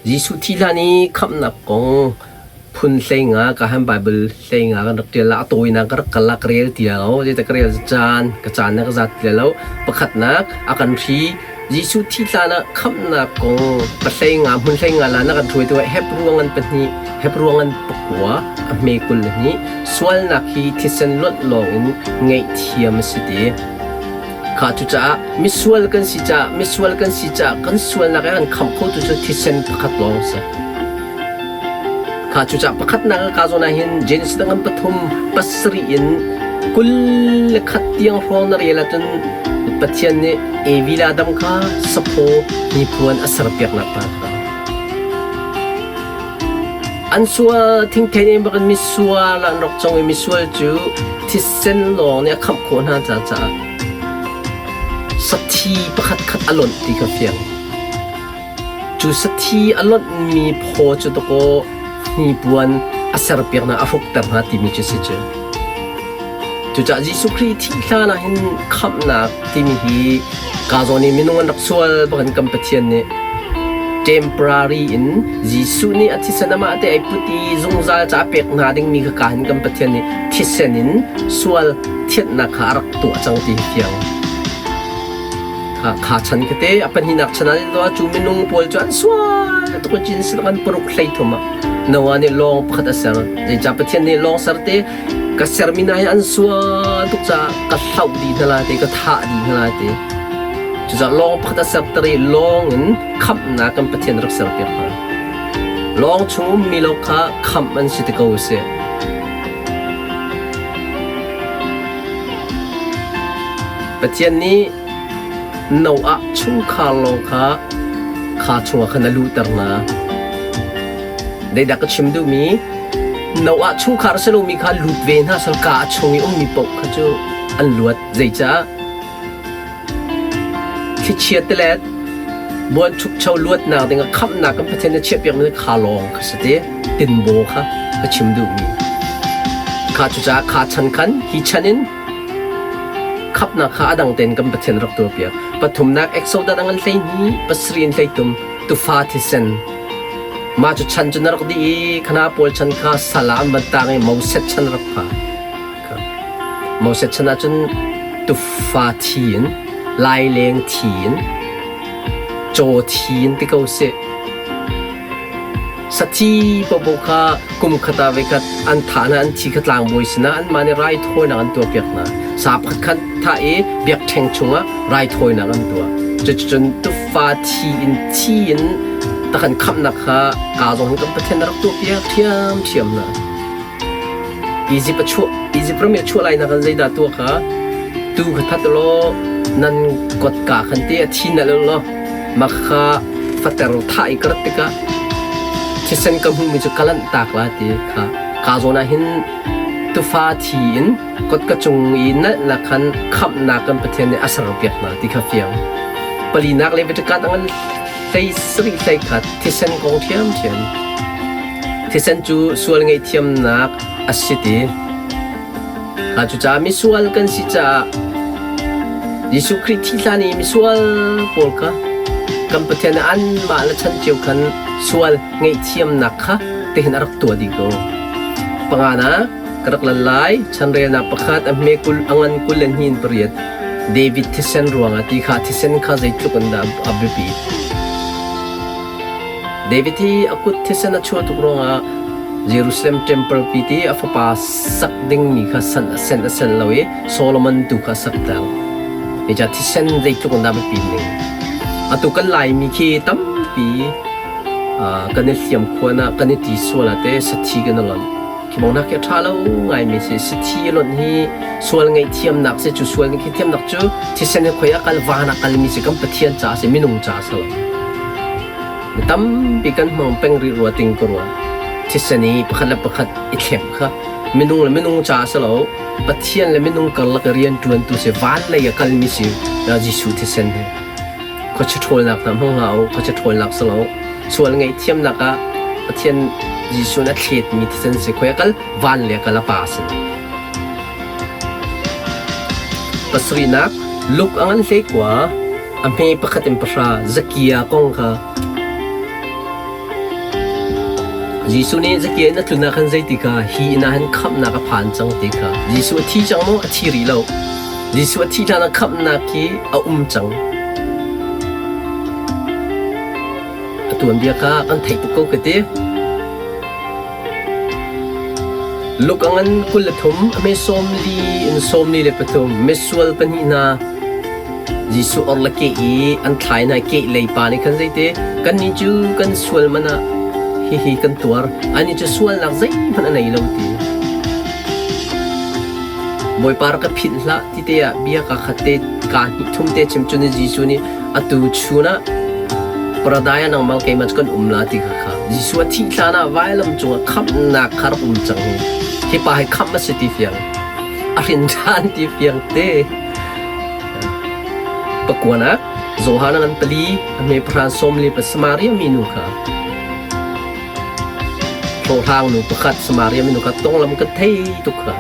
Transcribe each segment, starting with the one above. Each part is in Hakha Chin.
Jesuh thi hlan i khamhnak kong phun hleinga ka han Bible hleinga kan rak ṭial la a tawinak ka rak kal la ka rel ti lo zeicah ka rel caan ka caan na ka zat ti lo pakhatnak a kan hri Jesuh thi hlan ah khamhnak kong pahleinga hmun hleinga la na kan hruaitu ah Hebru ngan pahnih Hebru ngan pakua a hme 22 sualnak hi thisen luanh lawng in ngaihthiam a si ti Kha cucaah misual kan si caah misual kan si caah kan sualnak i an khamh khotu cu thisen pakhat lawng a si. Kha cucaah pakhatnak ah ka zawn ah hin Genesis ngan pathum pasarih in 21 tiang hrawng na rel ahcun Pathian nih Evi le Adam kha saphaw hnipuan a serpiaknak hna kha. An sual thingthei nih bak in misual an rak cong i misual cu thisen lawng nih a khamh khawh hna caah sathi pakhat khat a lonh ti kha fiang. Cu sathi a lonhmi phaw cu dakaw hnipuan a serpiak hna, a hrukter hna timi cu si cu. Cucaah Jesuh Khrih thih hlan ah hin khamhnak timi hi ka zawn i minung an rak sual bak in kan Pathian nih temporary in Jesuh nih a thisen amah te ai put i zungzal ca a pek hna dingmi kha ka hin kan Pathian nih thisen in sual thianhnak kha a rak tuah cang ti hi fiang. Kha kha chan kate a pahnihnak chan ah cu minung pawl cu an sual tuk cin sin an paruk hlei thum ah Noah nih lawng pakhat a ser. Zeicah Pathian nih lawng ser te ka sermi hna hi an sual tuk caah ka hloh dih hna lai ti ka thah dih hna lai ti cucaah lawng pakhat a serter i lawng in khamhnak kan Pathian rak serpiak hna lawng chung ummi lo kha khamh an si ti ko si Pathian nih Noah chungkhar lawng kha kha chungah khan a luhter hna Zeidah ka chim duhmi Noah chungkhar a si lomi kha lut ve hna sal ka a chung i ummi paoh kha cu an luat. Zeicah? Thlichia tilet buanchukcho luatnak dingah khamhnak kan Pathian nih chiahpiakmi kha lawng kha si ti tinbaw kha ka chim duhmi. Kha cucaah kha chan khan hi chan in khamhnak kha a dang tein kan Pathian rak tuahpiak. Pathumnak Exodus an 12 pasarih in 13 tufa thisen Mah cu chan cu na rak dih i khana pawl chan kha sal ah an van tang i Moses chan rak pha. Moses chan ahcun tufa thi in, laileng thi in, caw thi in ti ko sih. Sathi popo kha kum khat ah voikhat an thah hna, an thi kha tlangbawi sinah anmah nih raithawinak an tuahpiak hna. Sa pakhat khat thah i biakṭheng chungah raithawinak an tuah. Cuticun tufa thi in thi in takan khamhnak kha kaa zong hin kan Pathian na rak tuahpiak ṭhiamṭhiam hna. Egypt a chuah Egypt ram i a chuah lai nak in zeidah tuah kha tu kha that law nan kotka khan te a thi na law mah kha fater thah i ka rat tikah thisen ka hmuhmi cu ka lanh tak la ti kha ka zawn ah hin tufa thi in kotka cung i nalhnak khan khamhnak kan Pathian nih a serpiak hna ti kha fiang. Palinak le Vatican ang hlei sarih hlei khat thisen kong ṭhiamṭhiam. Thisen cu sual ngaihthiamnak a si ti. Kha cucaah misual kan si caah Jesuh Khrih thi hlan i misual pawl kha kan Pathian nih anmah le chan cio khan sual ngaihthiamnak kha tihin a rak tuah dih ko. Panganak ka rak lan lai chanrelnak pakhat a hme kul a ngan kul le hnin pariat David thisen ruangah ti kha thisen kha zeitluk in dah a biapi. David hi a kut thisen a chuah tuk ruangah Jerusalem temple pi ti a fapa sak dingmi kha san a sen a sen lo i Solomon tu kha a sak ter. Nica thisen zeitluk in dah biapi ning. Atu kan Laimi khi tampi kan i hliam khuan ah kan i ti sual ah te sathi kan i lonh. Khi bongnak khi a ṭha lo ngaimi si. Sathi a lonh hi sual ngaihthiamnak si cu sual ngaihthiamnak cu thisen hi khoi a kal van a kalmi si kan Pathian caah si minung caah si lo. Mi tampi kan hmang peng rih rua ting ka rua. Thisen i pakhat le pakhat i thlem kha minung le minung caah si lo Pathian le minung karlak i rian ṭuantu si van lei a kalmi si Jesuh thisen hi. Khuachia ṭhawlnak hna hmang hlah u, khuachia ṭhawlnak si lo. Sual ngaihthiamnak ah Pathian Jesuh nih a thletmi thisen si khoi a kal van le a kal a pa sin. Pasarihnak Luke a ngan hleikua a hme pakhat in pahra Zakia kong kha. Jesuh nih Zakia inn a tlun ah khan zeiti kha hi inn ah hin khamhnak a phan cang ti kha Jesuh a thi cang maw? A thi rih lo. Jesuh a thih hlan ah khamhnak hi a um cang. A tuanbia kha kan theih tuk ko ka ti. Luka ngan 23, a hme 40 in 43, misual pahnih hna Jesuh or le ke i an thlai hna kehlei pa nih khan zeiti kannih cu kan sual man ah hihi kan tuar anih cu sualnak zeihmanh a nei lo ti Bawipa rak ka philh hlah ti te ah bia ka khat te ka hnih thum te chim cun Jesuh nih atu chun ah paradise ah nangmah keimah cu kan um la ti kha kha Jesuh a thih hlan ah vailam cungah khamhnak kha rak um cang hi hi pa hi khamh a si ti fiang a hrin ṭhan ti fiang te Pakuanak Johan ngan pali a hme pahra 40 pa Samaria minu kha hlawhhlang nu pakhat Samaria minu kha tonglam kan thei tuk kha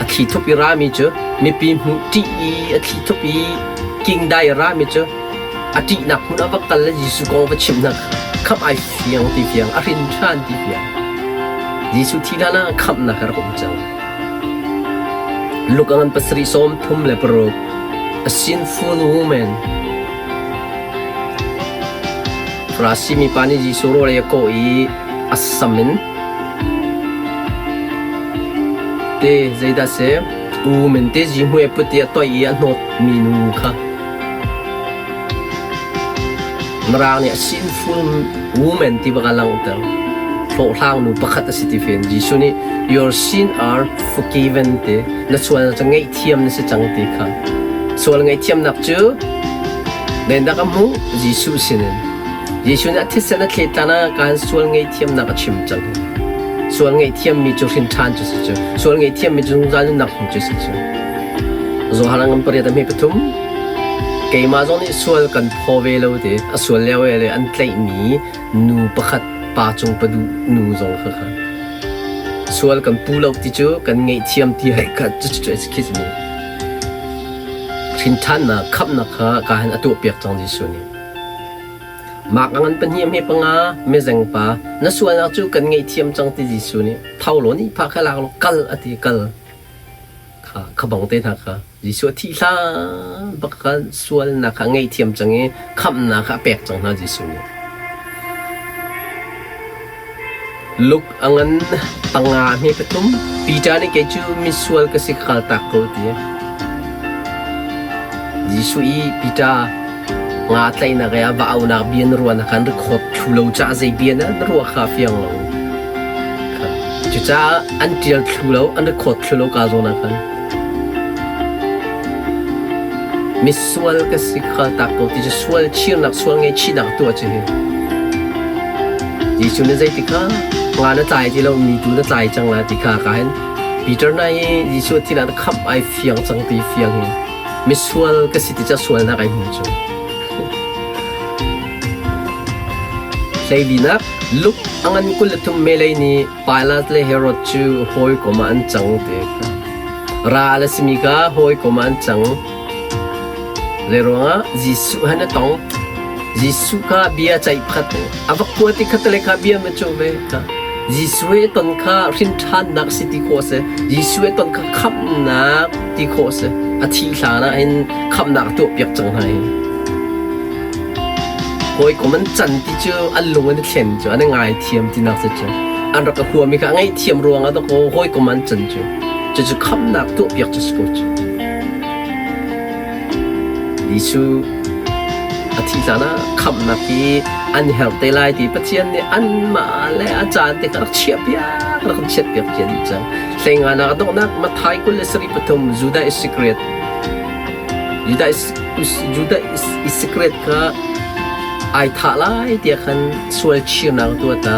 a thli thup i rami cu mipi hmuh ṭih i a thli thup i kingdai rami cu a ṭihnak hmun ah va kal le Jesuh kong va chimh hna khamh ai fiang ti fiang a hrin ṭhan ti fiang Jesuh thi hlan ah khamhnak a rak um cang Luka ngan pasarih sawm thum le paruk A sinful woman Farasi mipa nih Jesuh rawl ei a kawh i a sam in te zeidah si woman te zihmui a put i a toih i a hnawt mi nu kha Mirang nih a sinful woman ti bak a langhter. Hlawhhlang nu pakhat a si ti fen. Jesuh nih your sin are forgiven ti na sual cu ngaihthiam na si cang ti kha. Sual ngaihthiamnak cu Nendak a hmuh Jesuh sinin. Jesuh nih a thisen a thlet hlan ah kaan sual ngaihthiamnak a chim cang. Sual ngaihthiammi cu hrin ṭhan cu si cu. Sual ngaihthiammi cu zungzal nunnak hmu cu si cu. Johan ngan pariat a hme pathum. Keimah zong nih sual kan phaw ve lo ti a sual lio le an tlaihmi nu pakhat pa cung paduh nu zong kha kha sual kan pu lo ti cu kan ngaihthiam ti hai kha cucu khi si hrinṭhannak khamhnak kha ka hin a tuahpiak cang Jesuh nih. Mak a ngan pahnih a hme panga mezeng pa na sualnak cu kan ngaihthiam cang ti Jesuh nih tho law nih pha kha lak law kal a ti kal kha kha bang te hna kha Jesuh a thih hlan bak khan sualnak kha a ngaihthiam cang i khamhnak kha a pek cang hna Jesuh nih. Luke a ngan panga hme pathum Peter nih kei cu misual ka si ka kaltak ko ti. Jesuh i Peter nga tlaihnak i a va aunak bia na ruahnak khan record thlu lo caah zei bia na ruah kha fiang lo. Cucaah an ṭial thlu lo, an record thlu lo ka zawn ah khan. Misual ka si kha tak ko ti cu sual chirnak, sual ngaihchihnak tuah cu hi. Jesuh nih zeiti kha nga na tlai ti lo, mi tu na tlai cang lai ti kha ka hin Peter na i Jesuh thil ah na khamh ai fiang cang ti fiang hi. Misual ka si ti ca sualnak ai hmu cu. Hleilinak Luke a ngan 23 Melei nih Pilat le Herod cu hawikom ah an cang ti kha. Ral a simi kha hawikom ah an cang. Zei ruangah Jesuh han a tong. Jesuh kha bia ceih pakhat a va kua ti khat le kha bia ma cu ve kha. Jesuh he ton kha hrin ṭhannak si ti khawh a si. Jesuh he ton kha khamhnak ti khawh a si. A thih hlan ah hin khamhnak a tuahpiak cang hna hi. Hawikom an can ti cu an lung an i thlen cu an i ngaithiam tinak si cu. An rak ka huami kha a ngaihthiam ruangah dawkaw hawikom an can cu. Cucu khamhnak tuahpiak cu si ko cu. Jesuh a thih hlan ah khamhnak hi an herh te lai ti Pathian nih anmah le a caan te kha rak chiahpiak rak kan chiatpiak cia dih cang. Hleinganak a donghnak Matthai 23 Judah Iscariot Judah Judah Iscariot kha ai thah lai tiah khan sual chirnak a tuah ta.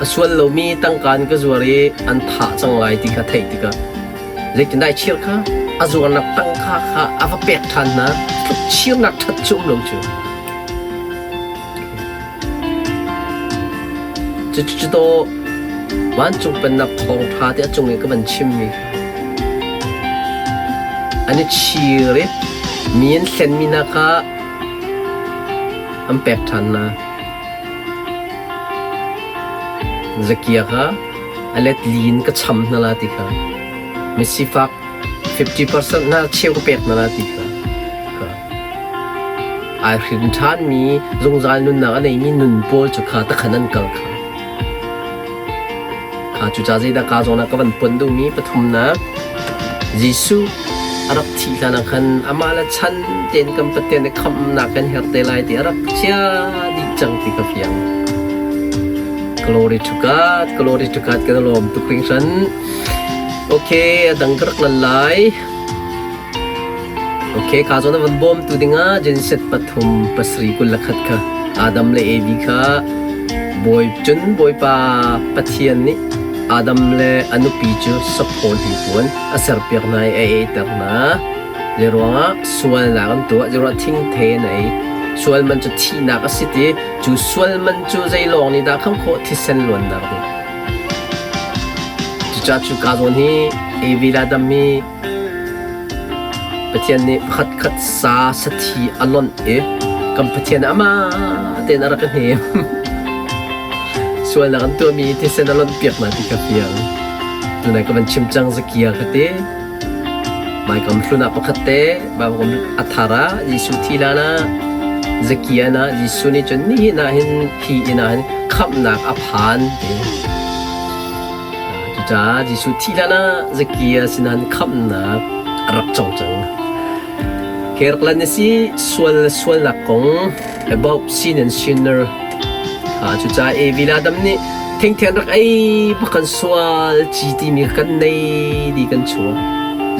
A sual lomi tangka an ka zuar i an thah cang lai ti kha theih tikah zeitindah ai chir kha a zuarnak tangka kha a va pek ṭhan hna. Tluk chirnak ṭhat cu um lo cu. Cucu dawh vancung pennak thawngṭha te a cung i ka van chimmi an i chir i mi an hlenmi hna kha an pek ṭhan hna. Zakia kha a let li in ka cham hna la ti kha. Misifak 50% hna cheu ka pek hna la ti kha. Ai hrin ṭhanmi zungzal nunnak a neimi nun pawl cu kha takhan an kal kha. Kha cucaah zeidah kaa zawn ah ka van pon duhmi pathumnak Jesuh a rak thih hlan ah khan amah le chan tein kan Pathian nih khamhnak kan herh te lai ti a rak chia dih cang ti ka fiang. Glory to God, glory to God kan lawm tuk hringhran. Okay, a dang ka rak lan lai. Okay, ka zawn a van bawmtu dingah Genesis 3:7 21 kha Adam le Evi kha Bawi cun Bawipa Pathian nih Adam le a nupi cu saphaw hnipuan a serpiak hna i a eiter hna. Zeiruangah sualnak an tuah, zeiruangah thingthei an ei. Sual man cu thihnak a si ti, cu sual man cu zei lawng nih dah kham khawh thisen luannak nih. Cucaah cu ka zawn hi Evi le Adam hi Pathian nih pakhatkhat sa sathi a lonh i kan Pathian amah tein a rak ka hnem. Sualnak an tuahmi thisen a lonh piak hna ti ka fiang. Tunai ka van chim cang Zakia ka ti. Baikam hlun ah pakhat te Baibal a thar ah Jesuh thi hlan ah Zakia na Jesuh nih cun nihin ah hin hi inn ah hin khamhnak a phan ti. Cucaah Jesuh thih hlan ah Zakia sinah khamhnak a rak cong cang. Kerklan a si sual le sualnak kong about sin and sinner. Cucaah Evi le Adam nih thingthian rak ei bak kan sual ci timi kan nei di kan chuak.